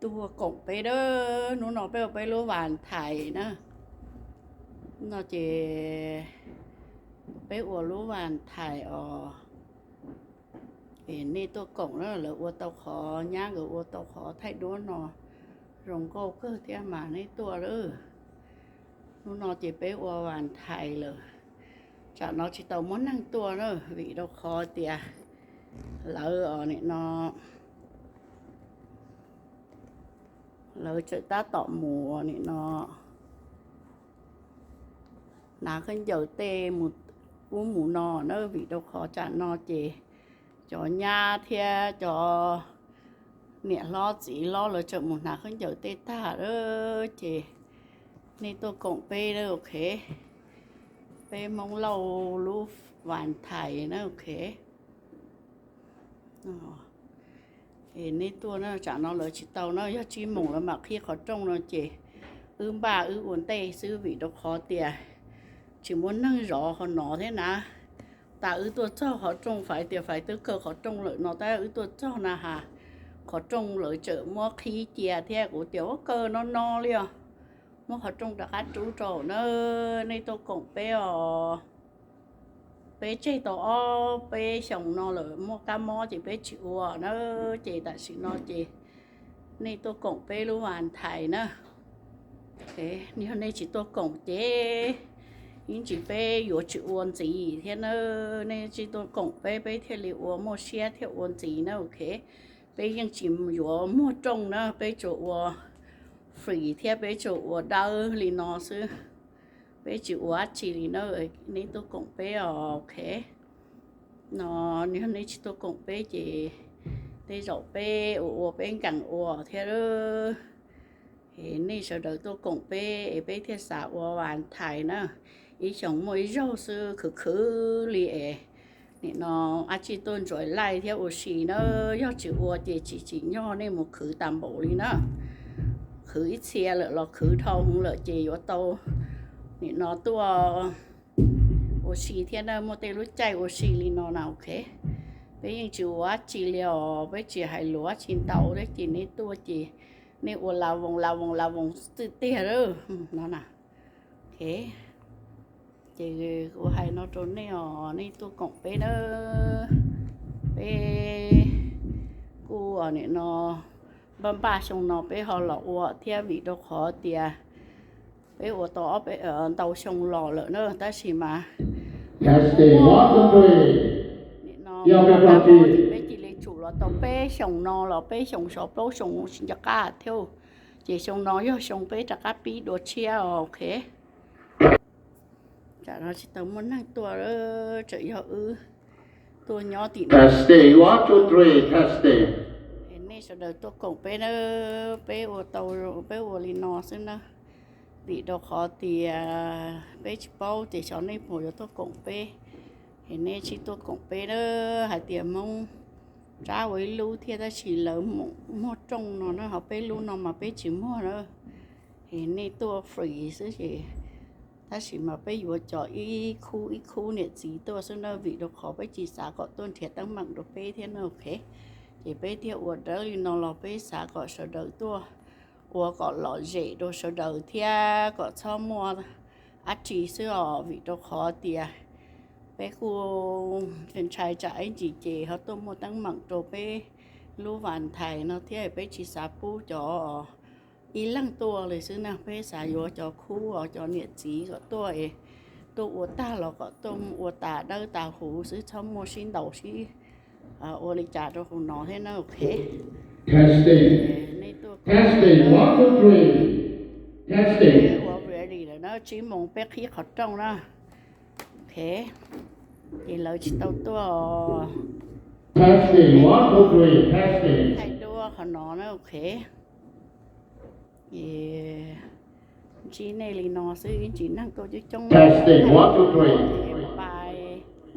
Ua koom peb a, hnub no peb ua peb lub Valentine na. No ces peb ua lub Valentine os. Es nej tuaj koom na, lawv ua tau qhov, nyab nkawd ua tau qhov thaij duab no zoo nkauj kawg thiab mas nej tuaj lawm. Hnub no ces peb ua Valentine lawm, tsam no tsis tau muaj neeg tuaj na, vim rau qhov tias lawv os nim no lawv tseem tab tom mus nim no hnav khaub ncaws tej mus ub mus no na, vim rau qhov tsam no ces cov nyab thiab cov niam hlob txiv hlob lawv tseem mus hnav khaub ncaws tej tag lawm ces nej tuaj koom peb, ok. Peb Hmoob Lauj lub Valentine na, ok. Es nej tuaj na, tsam no lawv tsis tau na, yog tsib moos lawv mam qhib qhov rooj no ces wb npaj wb ua ntej xwb vim rau qhov tias tsis muaj neeg zov qhov no thiab na. Tas wb tuaj txog qhov rooj, Faiv tias Faiv twb kaw qhov rooj lawm no, tab wb tuaj txog na has qhov rooj lawv tseem muab qhib cia thiab, kuv tias ua kaw no no li os, muab qhov rooj rov qab rub rau na. Nej tuaj koom peb os. Peb tseg tau ob peb xyoos no lawm, muaj kab mob ces peb tsis ua na, ces tam sim no ces nej tuaj koom peb lub Valentine na. Yog nej tsis tuaj koom ces ib ntsis peb yuav tsis ua ntxiv thiab na. Nej tsis tuaj koom peb, peb thiaj li ua muaj siab thiab ua ntxiv na, ok. Peb yeej tsis yuav muag rooj na, peb tsuas ua free thiab peb tsuas ua dawb li no xwb. Peb tsis ua dab tsi li na, nej tuaj koom peb os, ok. No, yog nej tsis tuaj koom peb ces tej zaum peb ua ua peb nkees ua thiab. Es nej sawv daws tuaj koom peb es peb thiaj xav ua Valentine na. Ib xyoos muaj ib zaug xwb khwv khwv li es nim no dab tsi tuaj ntsuas laij thiab ua si na, yog tsis ua ces tsis tsim nyog nej mus khwv tas npaum li na. Khwv ib txhia lawm los khwv dhau hwv lawm ces yuav tau nim no tuaj ua si thiab na, muaj tej lub caij ua si li no na, ok. Peb yeej tsis ua dab tsi li os, peb tsis hais lus dab tsi ntau thiab ces nej tuaj ces nej ua la voos la voos la voos xwb tiag no na. Ok, ces kuv hais no rau nej os, nej tuaj koom peb na. Peb kuj nim no npaj npaj xyoo no peb ho los ua thiab vim rau qhov tias peb ua tau ob peb ntau xyoo los lawm na, tab sis mas nim no peb cia li tsum los tau peb xyoos no los peb xyoos xyov plaub xyoo tsis nco qab thiab. Ces xyoo no yog xyoo peb rov qab pib dua tshiab os, ok. Tsam no tsis tau muaj neeg tuaj, tseem yog wb tuaj nyob tim no. Nej sawv daws tuaj koom peb na, peb ua tau, peb ua li no xwb na. Vim rau qhov tias peb tsis paub tias xyov nej puas yuav tuaj koom peb, es nej sib tuaj koom peb na. Hais tias Hmoob Tsab ua ib lub thiab tab sis lawv muag rooj no na, ho peb lub no mas peb tsis muag na. Es nej tuaj free xwb ces, tab sis mas peb yuav cov ib khub ib khub niam txiv tuaj xwb na, vim rau qhov peb tsis xav kom tuaj nrhiav teeb meem rau peb thiab na, ok. Ces peb thiaj ua dawb li no los peb xav kom sawv daws tuaj ua kom lom zem rau sawv daws thiab kom txhob muaj dab tsi xwb os, vim rau qhov tias peb kuj ntshai tsam ib ntsis ces ho tuaj muaj teeb meem rau peb lub Valentine no thiab, peb tsis xav pub cov ib leeg tuaj li xwb na, peb xav yuav cov khub os, cov niam txiv kom tuaj es tuaj ua tag los kom tuaj ua tas dawb tas huv xwb, txhob muaj sib ntaus sib ua li cas rau hauv no thiab na, ok. Testing. Testing, one, two, three. Testing. Ua ready lawm na, tsib moos peb qhib qhov rooj na. Ok, ces lawv tsis tau tuaj. Testing, one, two, three. Testing. Thaij duab qhov no na, ok. Ntsib nej li no xwb, ib ntsis neeg tuaj coob coob. Testing, one, two, three.